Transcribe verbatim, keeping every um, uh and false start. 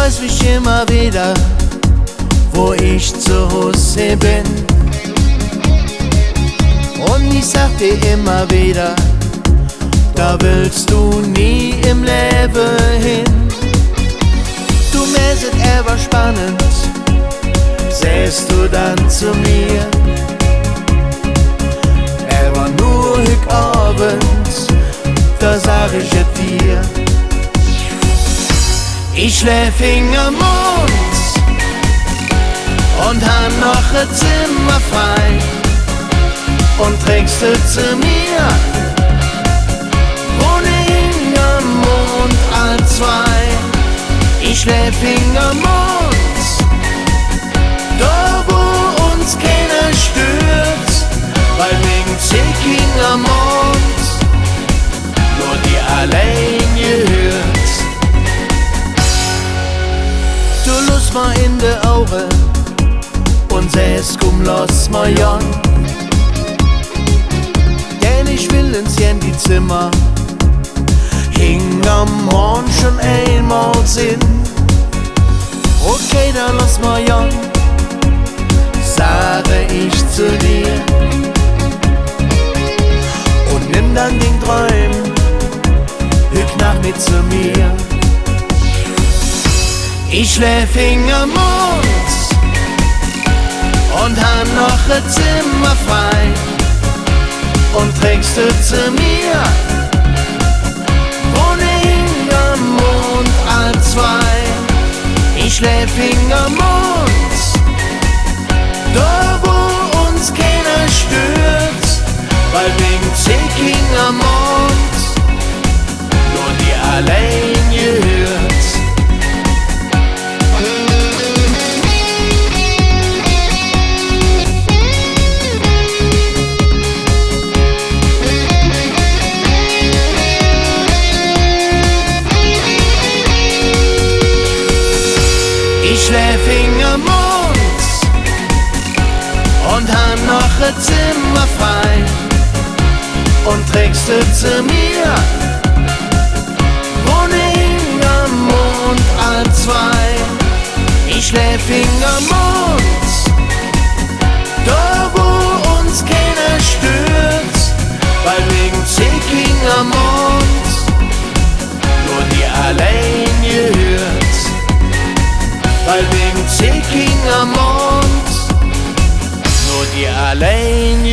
Frös mich immer widder, wo ich zo Hus ben. Un ich sag dir immer widder, do wells do nie em Levve hin. Do mähs et ävver spannend, sähs do dann zo mir. Ävver nor hügg Ovend, do sag ich et dir. Ich schläf hingerm Mond un han noch e Zemmer frei. Un trecks do zo mir, wonne hingerm Mond all zwei. Ich schläf hingerm Mond, do wo uns keiner stört, weil ming Zeck hingerm Mond nor dir allein gehört. Do luurs mer en de Auge un sähs: Kumm, loss mer gonn. Denn ich well ens gään die Zemmer hingerm Mond schon eimol sinn. Okay, dann loss mer gonn, sag ich zo dir. Un nimm dann ding Dräum hügg Naach met zo mir. Ich schläf hingerm Mond un han noch e Zemmer frei. Un trecks do zo mir, wonne hingerm Mond all zwei. Ich schläf hingerm Mond, do wo uns keiner stört, weil ming Zeck hingerm Mond nor dir allein gehört. Ich schläf hingerm Mond un han noch e Zemmer frei. Un trecks do zo mir, wonne hingerm Mond all zwei. Ich schläf hingerm Mond, do wo uns keiner stört, weil ming Zeck hingerm Mond nor dir allein gehört. Weil ming Zeck hingerm Mond nor dir allein